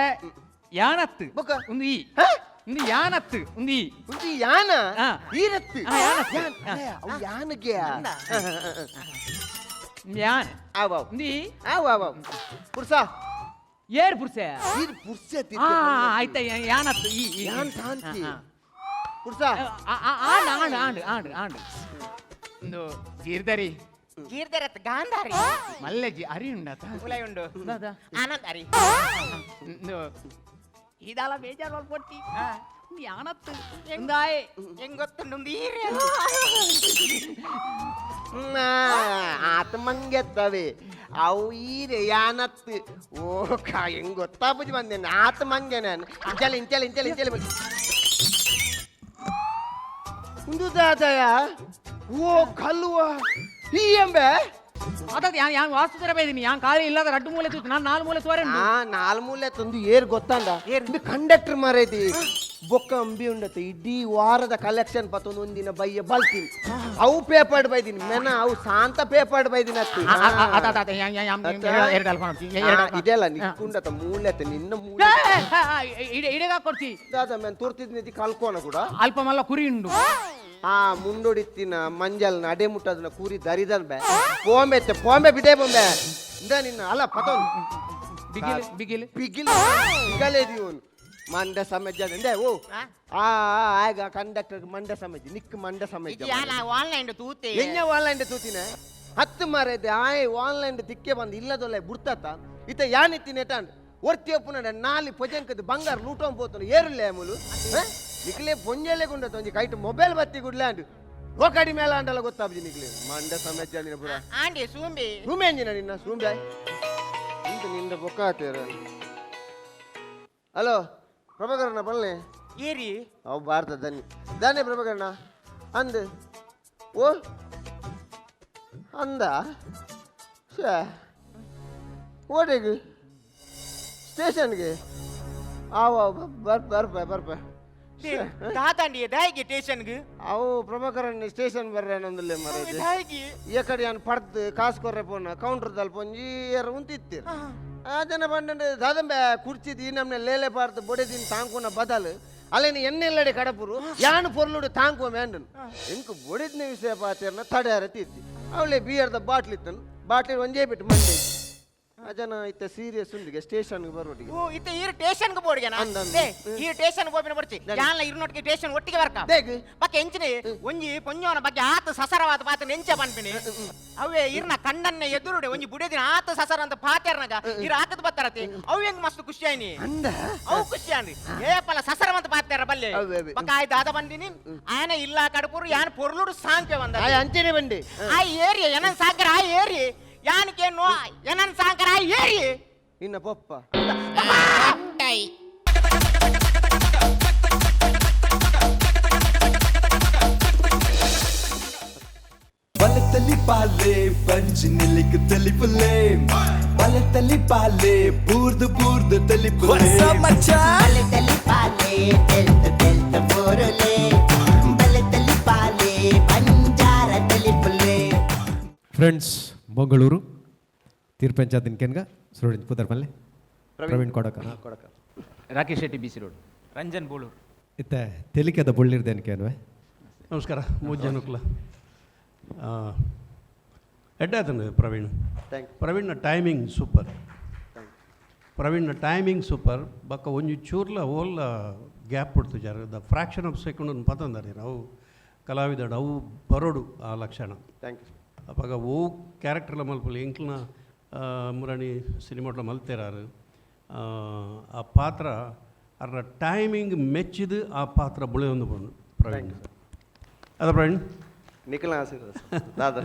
ಯಾನತ್ತು ಬೊಕ? ಒಂದು ಈ ಹ? ಒಂದು ಯಾನತ್ತು ಒಂದು ಈ ಒಂದು ಯಾನ ಆ. ಈರತ್ತು ಆ, ಯಾನತ್ತು. ಯಾನ್. ಅರೆ, ಅವು ಯಾನಗೆ ಯಾನ್ ಆವ್ ಆವ್ ಒಂದು ಈ ಆವ್ ಆವ್ ಆವ್ ಪುರ್ಸಾ ಏರ್ ಪುರ್ಸೆ ಈರ್ ಪುರ್ಸೆ ಆ ಆಯ್ತಾ ಯಾನತ್ತು ಈ ಈ, ಈ. ಯಾನ್ ಶಾಂತಿ ಆ, ಆ. ಪುರ್ಸಾ ಆ, ಆ, ಆಂಡ್ ಆಂಡ್ ಆಂಡ್ ಆಂಡ್ and ಒಂದು ಜೀರ್ದರಿ ಗೀರ್ದರತ್ ಗಾಂಧಾರಿ ಮಲ್ಲೆಜಿ ಅರಿ ಉಂಡಾತ ಉಲೈ ಉಂಡು ದಾದಾ. ಆನಂದ್ ಅರಿ ಒಂದು ಇದಾಲ ಬೇಜಾರ್ ಪೊಟ್ಟಿ ಯಾನತ್ತು ಎಂದಾಯ್ ಹೆಂಗ್ ಗೊತ್ತುಂಡು ಈರೆ ಆತ ಮಂಗೆತ್ತವೆ ಅವು ಈರೆ ಯಾನತ್ತು ಓ ಕಾ ಹೆಂಗ್ ಗೊತ್ತಾಪುಜಿ ಬಂದೇನೆ ಆತ ಮಂಗೆ ನಾನು ಇಂಚಲ ಇಂಚಲ ಇಂಚಲ ಇಂಚಲ ಉಂದು ದಾದಯ ಓ ಕಲ್ಲುವ ಈ ಎಂಬೆ ಅದ ಯಾನ್ ಯಾನ್ ವಾಸ್ತು ತರ ಬೈದಿನಿ ಯಾನ್ ಖಾಲಿ ಇಲ್ಲದ ರಡ್ಡು ಮೂಲೆ ತೂತು ನಾನು ನಾಲ್ ಮೂಲೆ ತೋರೆ ಆ ನಾಲ್ ಮೂಲೆ ತಂದು ಏರ್ ಗೊತ್ತಂಡ ಕಂಡಕ್ಟರ್ ಮಾರೈತಿ ಬೊಕ್ಕ ಅಂಬಿ ಉಂಡತ್ತೆ ಇಡೀ ವಾರದ ಕಲೆಕ್ಷನ್ ಪತ್ತೊಂದು ಒಂದಿನ ಬಯ್ಯ ಬಲ್ತೀನಿ ಅವು ಪೇಪರ್ ಬೈದಿನಿ ಮೆನ ಅವು ಶಾಂತ ಪೇಪರ್ ಬೈದಿನಿ ಅತ್ತು ಇದೆಲ್ಲ ನಿಕ್ಕುಂಡತ ಮೂಲೆತ ನಿನ್ನ ಮೂಲೆ ಇಡೆಗ ಕೊಡ್ತಿ ದಾದ ಮೇನ್ ತುರ್ತಿದ್ನಿ ಕಲ್ಕೋಣ ಕೂಡ ಅಲ್ಪ ಮಲ್ಲ ಕುರಿ ಉಂಡು ಆ ಮುಂಡೊಡಿತ್ತಿನ ಮಂಜಲ್ನ ಅಡೆ ಮುಟ್ಟದನ್ನ ಕೂರಿ ದರಿದನ್ ಬೆ ಪೋಂಬೆ ಪೋಂಬೆ ಬಿದೆ ಬೊಂಬೆ ಇಂದ ನಿನ್ನ ಅಲ್ಲ ಪತೋನ್ ಬಿಗಿಲ್ ಬಿಗಿಲ್ ಬಿಗಿಲ್ ಬಿಗಲೇದಿ ಇವನು ಮಂಡ ಸಮಜ್ಜ ಅಂದೆ ಓ ಆ ಆಗ ಕಂಡಕ್ಟರ್ ಮಂಡ ಸಮಜ್ಜ ನಿಕ್ ಮಂಡ ಸಮಜ್ಜ ಇದು ಯಾನ ಆನ್ಲೈನ್ ತೂತೆ ಎಣ್ಣೆ ಆನ್ಲೈನ್ ತೂತಿನ ಹತ್ತು ಮಾರೈತೆ ಆಯ್ ಆನ್ಲೈನ್ ತಿಕ್ಕೆ ಬಂದು ಇಲ್ಲದೊಲ್ಲ ಬುಡ್ತಾತ ಇತ ಯಾನಿತ್ತಿ ನೆಟಾಂಡ್ ಒರ್ತಿ ಒಪ್ಪುನ ನಾಲಿ ಪೊಜಂಕದ ಬಂಗಾರ ಲೂಟೋಂ ಪೋತನು ಏರುಲ್ಲೇ ಮುಲು ನಿಕ್ಲೆ ಪೊಂಜಲೆ ಗುಂಡತ ಒಂಜಿ ಕೈಟ್ ಮೊಬೈಲ್ ಬತ್ತಿ ಗುಡ್ಲ್ಯಾಂಡ್ ಓ ಕಡಿ ಮೇಲ ಅಂಡಲ ಗೊತ್ತಾಬ್ಜಿ ನಿಕ್ಲೆ ಮಂಡ ಸಮಜ್ಜ ನಿನ್ನ ಪುರ ಆಂಡಿ ಸೂಂಬಿ ಸೂಮೆ ಅಂಜಿನ ನಿನ್ನ ಸೂಂಬೆ ಇಂತ ನಿಂದ ಬೊಕ್ಕಾತೇರ ಹಲೋ ಪ್ರಭಾಕರಣ್ಣ ಬಲ್ಲೆ ಏರಿ ಅವು ಭಾರತ ದನ್ನಿ ದಾನೆ ಪ್ರಭಾಕರಣ್ಣ ಅಂದ್ ಓ ಅಂದ ಶ್ಯಾ ಓಡೆಗೆ ಸ್ಟೇಷನ್ಗೆ ಆವ ಬರ್ ಬರ್ಪ ಬರ್ಪ ದಾದಾಂಡಿ ದಾಯಿಗೆ ಸ್ಟೇಷನ್ಗೆ ಅವು ಪ್ರಭಾಕರಣ್ಣ ಸ್ಟೇಷನ್ ಬರ್ರೆ ನಂದುಲ್ಲೆ ಮರ ದಾಯಿಗೆ ಈ ಕಡೆ ನಾನು ಪಡ್ದು ಕಾಸು ಕೊರ್ರೆ ಪೋನ ಕೌಂಟರ್ ದಲ್ಪ ಒಂಜಿ ಏರ್ ಉಂತಿತ್ತೀರ್ ಆ ಜನ ಪಂಡಂಡು ದಾದಂಬೆ ಕುರ್ಚಿ ಈ ನಮ್ನೆ ಲೇಲೆ ಪಾರ್ದು ಬೊಡೆದಿನ ತಾಂಕುನ ಬದಲು ಅಲ್ಲೇನು ಎಣ್ಣೆಲ್ಲಡೆ ಕಡಪುರು ಯಾನು ಪೊರ್ಲುಡು ತಾಂಕುವ ಮ್ಯಾಂಡನ್. ಎಂಕು ಬೊಡೆದಿನ ವಿಷಯ ಪಾತೆರ್ನ ತಡೆಯಾರ ತೀರ್ತಿ ಅವಳೆ ಬಿಯರ್ದ ಬಾಟ್ಲ್ ಇತ್ತನು, ಬಾಟ್ಲಿ ಒಂಜೇ ಬಿಟ್ಟು ಮಂಡೆ. ಆ ಜನ ಇತ್ತ ಸೀರಿಯಸ್ ಉಂಡಿಗೆ ಸ್ಟೇಷನ್ಗೆ ಬರೋಟಿಗೆ. ಓ, ಇತ್ತ ಈರ್ ಸ್ಟೇಷನ್ಗೆ ಬೋಡಿಗೆನಾ? ಅಂದ್ ಅಂದ್. They, ಈ ಸ್ಟೇಷನ್ ಪೋಪಿನ ಬಡ್ಚಿ. ಯಾನ್ಲ ಇರ್ನೊಟ್ಟಿಗೆ ಸ್ಟೇಷನ್ ಒಟ್ಟಿಗೆ ಬರ್ಕ. ದೇಗ್? ಬಕ್ಕ ಎಂಚಿನೆ ಒಂಜಿ ಪೊಂಜೋನ ಬಗ್ಗೆ ಆತ ಸಸರವಾದ ಪಾತ್ರ ಎಂಚ ಪನ್ಪಿನಿ. ಅವೇ ಇರ್ನ ಕಣ್ಣನ್ನೇ ಎದುರುಡೆ ಒಂಜಿ ಬುಡೆದಿನ ಆತ ಸಸರ ಅಂತ ಪಾತೆರ್ನಗ ಇರ್ ಆಕದ ಬತ್ತಾರತಿ, ಅವು ಹೆಂಗ್ ಮಸ್ತ್ ಖುಷಿ ಆಯ್ನಿ. ಅಂದ? ಅವು ಖುಷಿ ಆನ್ರಿ, ಏಪಲ ಸಸರವಂತ ಪಾತೆರ ಬಲ್ಲೆ. ಅವ್ವೆ ಅವ್ವೆ. ಬಕ್ಕ ಆಯ್ತು ಆದ ಬಂದಿನಿ, ಆಯನ ಇಲ್ಲ ಕಡಪುರು ಯಾನ್ ಪೊರ್ಲುಡು ಸಾಂಕ್ಯ ಬಂದ. ಆಯ್ ಅಂಚೆನೆ ಬಂಡಿ. ಆ ಏರಿ ಏನನ್ ಸಾಂಕರ, ಆ ಏರಿ ಯಾನಕ್ಕೆ ನೋ ಏನನ್ ಸಾಂಕರ, ಆ ಏರಿ ಇನ್ನ ಪಪ್ಪ. ಬಲತಲಿ ಪಾಲೆ ಬಂಜಿ ನಿಲ್ಲಿಕ್ ತಲಿಪುಲೆ, ಬಲತಲಿ ಪಾಲೆ ಬೂರ್ದು ಬೂರ್ದು ತಲಿಪುಲೆ. ಬಲೆ ತಲಿಪಾಲೆ ತೆಲ್ತ ತೆಲ್ತ ಬೋರುಲೆ, ಬಲೆ ತಲಿಪಾಲೆ ಬಂಜಾರ ತಲಿಪುಲೆ. ಫ್ರೆಂಡ್ಸ್ ಮಂಗಳೂರು ತೀರ್ಪಂಚಾಯತ್ ಕೆನ್ಗ ಸುರುಳಿನ ಪುದರ್ ಪಲ್ಲೆ. ಪ್ರವೀಣ್ ಕೊಡಕ. ಕೊಡಕ. Rakesh Shetty, B C road. Ranjan Bolur. ಇತ್ತ ತೆಲಿಕೆದ ಬುಳ್ಳಿರ್ದೇನಕ್ಕೆ ಅನ್ವೆ. ನಮಸ್ಕಾರ ಮೂರು ಜನಕ್ಕಲ. ಎಡ್ಡೆ ಆತಂడి ಪ್ರವೀಣ್. Thank. ಪ್ರವೀಣ್ನ ಟೈಮಿಂಗ್ ಸೂಪರ್, ಪ್ರವೀಣ್ನ ಟೈಮಿಂಗ್ ಸೂಪರ್. ಬೊಕ್ಕ ಒಂಜಿ ಚೂರ್ಲ ಓಲ್ಲ ಗ್ಯಾಪ್ ಪುಡ್ತು jar, the fraction of second ಒಂದು ಪತಂದಾರೆ ಅವು ಕಲಾವಿದಡು ಅವು ಬರೋಡು ಆ ಲಕ್ಷಣ. Thank you. ಅಪಗ ಓ ಕ್ಯಾರೆಕ್ಟರ್ಲ ಮಲ್ಪುಲಿ ಎಂಕ್ಲನ ಮುರಣಿ ಸಿನಿಮಾಟ್ಲ ಮಲ್ತೇರಾರು ಆ ಪಾತ್ರ ಅರ್ರ ಟೈಮಿಂಗ್ ಮೆಚ್ಚಿದು ಆ ಪಾತ್ರ ಬುಳೆಯೊಂದು ಬಂದು ಪ್ರವೀಣ್ ಅದ ಪ್ರವೀಣ್. ನಿಖಿಲ ಆಶೀರ್ವಾದ ದಾದಾ.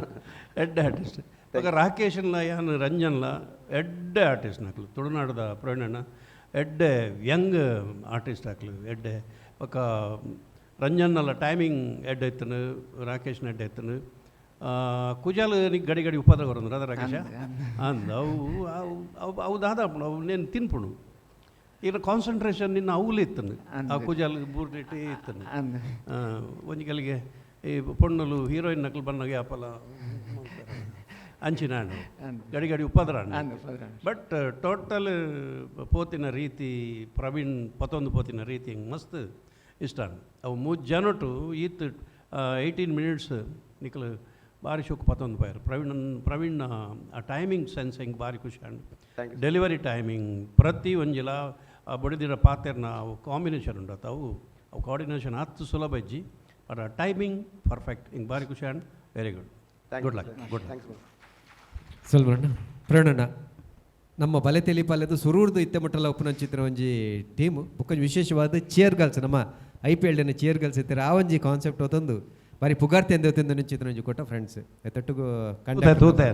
ಎಡ್ಡೆ ಆರ್ಟಿಸ್ಟ್. ಇವಾಗ ರಾಕೇಶ್ನ್ಲ ಯಾನ್ ರಂಜನ್ಲ ಎಡ್ಡೆ ಆರ್ಟಿಸ್ಟ್ ನಕ್ಲು. ತುಳುನಾಡದ ಪ್ರವೀಣಣ್ಣ ಎಡ್ಡೆ ಯಂಗ್ ಆರ್ಟಿಸ್ಟ್ ಆಕ್ಲು ಎಡ್ಡೆ. ಬೊಕ್ಕ ರಂಜನ್ನಲ್ಲ ಟೈಮಿಂಗ್ ಎಡ್ಡೆ ಇತ್ತನು, ರಾಕೇಶ್ನ ಎಡ್ಡೆ ಇತ್ತನು. ಕುಜಾಲ್ ನಿಕ್ ಗಡಿ ಗಡಿ ಉಪದ್ರ ಬರೋಂದ್ರ ಅದ ರಾಕೇಶ ಅಂದ್ ಅವು ಅವು ಅವು ಅವು ದಾದ ಅವು ನೇನು ತಿನ್ಪುಣು. ಈಗ ಕಾನ್ಸಂಟ್ರೇಷನ್ ನಿನ್ನ ಅವ್ಲು ಇತ್ತನು, ಆ ಕುಜಾಲ್ ಬೂರ್ನೆಟ್ಟಿ ಇತ್ತನು. ಒಂಜಿ ಕಲಿಗೆ ಈ ಪೊಣ್ಣುಲು ಹೀರೋಯಿನ್ ನಕಲು ಬನ್ನಾಗ ಅಪ್ಪಲ ಅಂಚಿನ ಗಡಿ ಗಡಿ ಉಪದ್ರ. ಬಟ್ ಟೋಟಲ್ ಪೋತಿನ ರೀತಿ, ಪ್ರವೀಣ್ ಪತೊಂದು ಪೋತಿನ ರೀತಿ ಹಿಂಗೆ ಮಸ್ತ್ ಇಷ್ಟ. ಅವು ಮೂರು ಜನಟು ಈತ್ 18 ಮಿನಿಟ್ಸ್ ನಿಕಲು ಭಾರಿ ಶೋಕ್ ಪತೊಂದು ಪೋಯರು. ಪ್ರವೀಣ್ ಪ್ರವೀಣ್ ಆ ಟೈಮಿಂಗ್ ಸೆನ್ಸ್ ಹಿಂಗೆ ಭಾರಿ ಖುಷಿ and delivery timing ಪ್ರತಿ ಒಂಜಿಲ ಆ ಬಡಿದಿರ ಪಾತೆರ್ನ ಅವು ಕಾಂಬಿನೇಷನ್ ಉಂಡತ್ತ, ಅವು ಅವು ಕೋಆರ್ಡಿನೇಷನ್ ಹತ್ತು ಸುಲಭ ಇಜ್ಜಿ, ಬಟ್ ಆ ಟೈಮಿಂಗ್ ಪರ್ಫೆಕ್ಟ್ ಹಿಂಗೆ ಭಾರಿ ಖುಷಿ and very good. Good luck, good luck. ಸೊಲ್ಮಣ್ಣ ಪ್ರೇರಣಣ್ಣ, ನಮ್ಮ ಬಲೆ ತೆಲಿಪಾಲೆದು ಸುರೂರ್ದು ಇತ್ತೆ ಮಟ್ಟಲ ಉಪ್ಪುನಂಚಿತ್ತಿನ ಒಂಜಿ ಟೀಮು ಬೊಕ್ಕೊಂಜಿ ವಿಶೇಷವಾದ ಚೇರ್ ಗರ್ಲ್ಸ್, ನಮ್ಮ I P L chair girls ಇತ್ತಾರೆ. ಆ ಒಂಜಿ ಕಾನ್ಸೆಪ್ಟ್ ಹೊತ್ತೊಂದು ಬಾರಿ ಪುಗಾರ್ತೆ ಎಂದ ನಿಂಚಿತ್ತಿನ ಒಂಜಿ ಕೊಟ್ಟ ಫ್ರೆಂಡ್ಸ್ ಎತ್ತೊಟ್ಟಿಗೂ ತೂತೆ ಕಂಡ. ತೂತೆ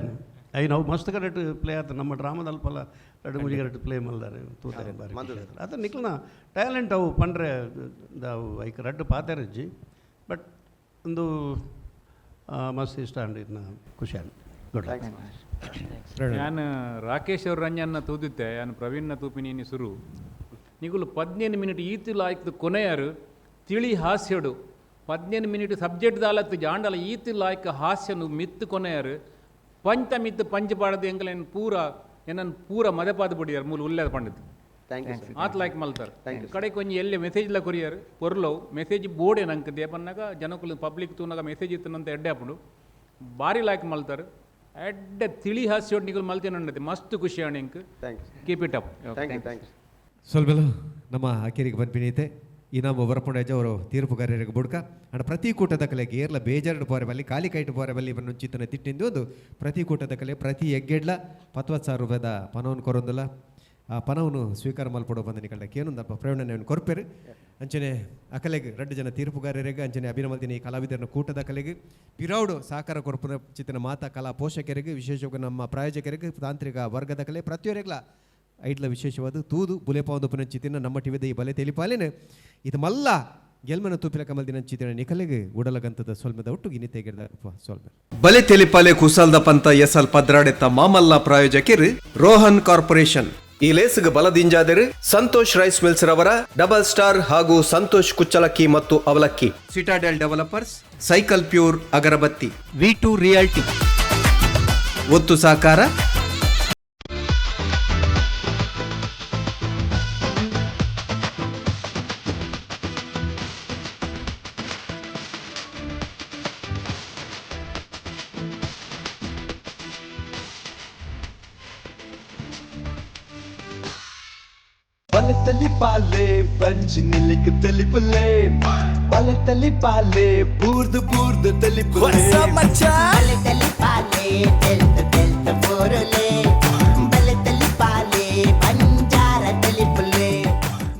I ನಾವು ಮಸ್ತ್ ಕರೆಕ್ಟ್ ಪ್ಲೇ ಆತ. ನಮ್ಮ ಡ್ರಾಮಾದಲ್ಪಲ್ಲ ಎರಡು ಮೂರು ಕರೆಕ್ಟ್ ಪ್ಲೇ ಮಲ್ದಾರೆ ತೂತೆ ಬಾರಿ ಖುಷಿ ಆತು. ಅದು ನಿಕ್ಲನ ಟ್ಯಾಲೆಂಟ್ ಅವು ಪಂಡ್ರೆ ಅವು ಐಕ್ ರಡ್ಡು ಪಾತೆರಜ್ಜಿ, ಬಟ್ ಒಂದು ಮಸ್ತ್ ಇಷ್ಟ ಅಂಡ್ ಇದನ್ನ ಖುಷಿ and good luck. ಯಾನ್ ರಾಕೇಶ್ ಅವ್ರ ರಂಜನ್ನ ತೂದಿತ್ತೆ, ಯಾನ್ ಪ್ರವೀಣ್ನ ತೂಪಿನಿ ಸುರು. ನಿಗುಲು 15 ಮಿನಿಟ್ ಈತು ಲಾಯ್ಕ್ದು ಕೊನೆಯರು ತಿಳಿ ಹಾಸ್ಯಡು. 15 ಮಿನಿಟ್ ಸಬ್ಜೆಕ್ಟ್ ದಾಲತ್ತು ಜಾಂಡಲ ಈತು ಲಾಯ್ಕ್ ಹಾಸ್ಯನು ಮಿತ್ತು ಕೊನೆಯರು ಪಂಚ ಮಿತ್ತು ಪಂಚ ಪಾಡದು ಎಂಕಲೇನು ಪೂರ ಏನನ್ ಪೂರ ಮದಪಾದ ಬುಡಿಯಾರ್ ಮೂಲ ಉಲ್ಲೇದ ಪಂಡಿತ್. Thank you sir. ಆತ್ ಲೈಕ್ ಮಲ್ತಾರ್. ಕಡೆ ಕೊಂಚ ಎಲ್ಲಿ ಮೆಸೇಜ್ ಲ ಕೊರಿಯರ್ ಪೊರ್ಲವು ಮೆಸೇಜ್ ಬೋರ್ಡ್ ನಂಗೆ ದೇಪನ್ನಾಗ ಜನಕುಲು ಪಬ್ಲಿಕ್ ತೂನಾಗ ಮೆಸೇಜ್ ಇತ್ತು ಅಂತ ಎಡ್ಡೆ ಅಪ್ಪುಡು ಬಾರಿ ಲೈಕ್ ಮಲ್ತಾರ್. ಎಡ್ಡೆ ತಿಳಿ ಹಾಸ್ಯೋಡ್ ನಿಗುಲು ಮಲ್ತೇನೆ, ಮಸ್ತ್ ಖುಷಿ ಅಣ್ಣ ಇಂಕ್. Thank you. Keep it up. Thank you, thank you. ಸೊಲ್ಬೆಲು ನಮ್ಮ ಅಕೇರಿಗೆ ಪನ್ಪಿನೈತೆ ಇನಾಮ ಬರಪುಂಡ ಅವರು ತೀರ್ಪುಗಾರರಿಗೆ ಬುಡ್ಕ ಅಂಡ್ ಪ್ರತಿ ಕೂಟದ ಕಲೆಗೆ ಏರ್ಲ ಬೇಜಾರು ಪೋರೆ ಬಲ್ಲಿ ಖಾಲಿ ಕೈಟು ಪೋರೆ ಬಲ್ಲಿ ಚಿತ್ತನ ತಿಟ್ಟಿಂದು ಒಂದು ಪ್ರತಿ ಕೂಟದ ಕಲೆ ಪ್ರತಿ ಎಗ್ಗೆಡ್ಲ 10,000 ರೂಪಾಯಿದ ಪನವನ್ನು ಕೊರೊಂದಿಲ್ಲ. ಆ ಪನವನ್ನು ಸ್ವೀಕಾರ ಮಲ್ಪಡೋ ಬಂದ ನಿಕಲ್ಡ ಕೇನೊಂದಪ್ಪ ಪ್ರವೀಣನ ಕೊರ್ಪೆರು. ಅಂಚನೆ ಅಕಲೆಗ್ ರಡ್ಡು ಜನ ತೀರ್ಪುಗಾರರಿಗೆ, ಅಂಚನೆ ಅಭಿನಮಲ್ತಿನ ಈ ಕಲಾವಿದರನ್ನ ಕೂಟದ ಕಲೆಗೆ ಪಿರೌಡು ಸಾಕಾರ ಕೊರ್ಪುನ ಚಿತ್ತನ ಮಾತಾ ಕಲಾ ಪೋಷಕರಿಗೆ, ವಿಶೇಷವಾಗಿ ನಮ್ಮ ಪ್ರಾಯೋಜಕರಿಗೆ, ತಾಂತ್ರಿಕ ವರ್ಗದ ಕಲೆ ಪ್ರತಿಯೊರಿಗ್ಲ ಐಟ್ಲ ವಿಶೇಷವಾದ ತೂದು ಬುಲೆಪಾವಂದು ಪುನಂಚಿತಿನ ನಮ್ಮ ಟಿವಿದ ಈ ಬಲೆ ತೆಲಿಪಾಲಿನ ಇದು ಮಲ್ಲ ಗೆಲ್ಮನ ತೂಪಿಲ ಕಮಲ್ದಿನ ಚಿತ್ತಿನ ನಿಕಲೆಗೆ ಉಡಲಗಂತದ ಸೊಲ್ಮೆದ ಒಟ್ಟು ಗಿನಿತೆಗಿರ್ದ ಸೊಲ್ಮೆ. ಬಲೆ ತೆಲಿಪಾಲೆ ಕುಸಲ್ದ ಪಂತ ಎಸಲ್ ಪದ್ರಾಡೆತ್ತ ಮಾಮಲ್ಲ ಪ್ರಾಯೋಜಕಿರು ರೋಹನ್ ಕಾರ್ಪೊರೇಷನ್. ಈ ಲೇಸ್ಗೆ ಬಲದಿಂಜಾದರು ಸಂತೋಷ್ ರೈಸ್ ಮಿಲ್ಸ್ ರವರ ಡಬಲ್ ಸ್ಟಾರ್ ಹಾಗೂ ಸಂತೋಷ್ ಕುಚ್ಚಲಕ್ಕಿ ಮತ್ತು ಅವಲಕ್ಕಿ, ಸಿಟಾಡೆಲ್ developers, cycle pure ಅಗರಬತ್ತಿ, V2 realty ಒತ್ತು ಸಹಕಾರ. ಬಲತಲಿ ಪಾಲೆ ಬಂಜಿ ನಿಲಿಕ್ ತೆಲಿಪುಲೆ ಬಲತಲಿ ಪಾಲೆ ಬೂರ್ದು ಬೂರ್ದು ತೆಲಿಪುಲೆ. ಬಲೆ ತಲಿ ಪಾಲೆ.